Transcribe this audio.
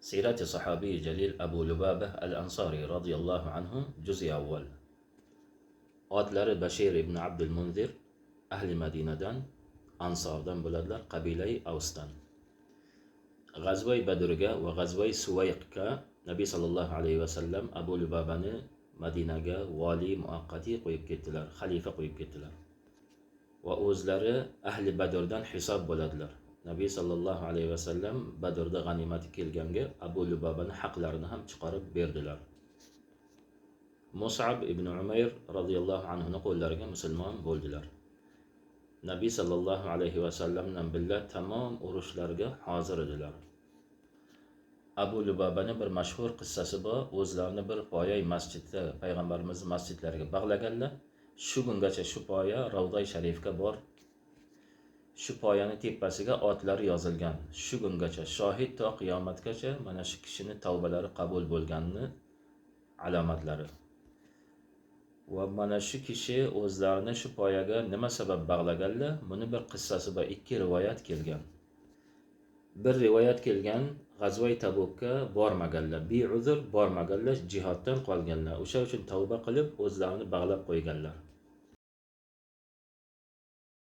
Siyrati sahobiy jalil Abu Lubaba al Ansoriy roziyallohu anhu, juzi avval. Otlari Bashir ibn Abdul Munzir, ahli Madinadan, Ansordan bo'ladilar, qabilai Avsdan. G'azvay Badrga va G'azvay Suvayqga Nabiy sallallohu alayhi vasallam Abu Lubabani Madinaga vali muvaqqatiy qo'yib ketdilar, xalifa qo'yib ketdilar. Va o'zlari ahli Badrdan hisob bo'ladilar. Nabiy sallallohu alayhi vasallam Badrda g'animati kelganga Abu Lubabani haqlarini ham chiqarib berdilar. Mus'ab ibn Umayr radhiyallohu anhuni qo'llariga musulmon bo'ldilar. Nabiy sallallohu alayhi vasallamdan birga tamom urushlarga hozir edilar. Abu Lubabani bir mashhur qissasi bor. O'zlarini bir poya masjidda, payg'ambarimiz masjidlariga bog'laganlar. Shu kungacha shu poya Ravday Sharifga bor. Shu poyani tepasiga otlari yozilgan. Shu kungacha shohid, to qiyomatgacha mana shu kishini tavbalari qabul bo'lganini alomatlari. Va mana shu kishi o'zlarini shu poyaga nima sabab bog'laganlar? Buni bir qissasi bor, ikki rivoyat kelgan. Bir rivoyat kelgan, G'azvay Tabukka bormaganlar, beuzr bormaganlar, jihoddan qolganlar. O'sha uchun tavba qilib o'zlarini bog'lab qo'yganlar.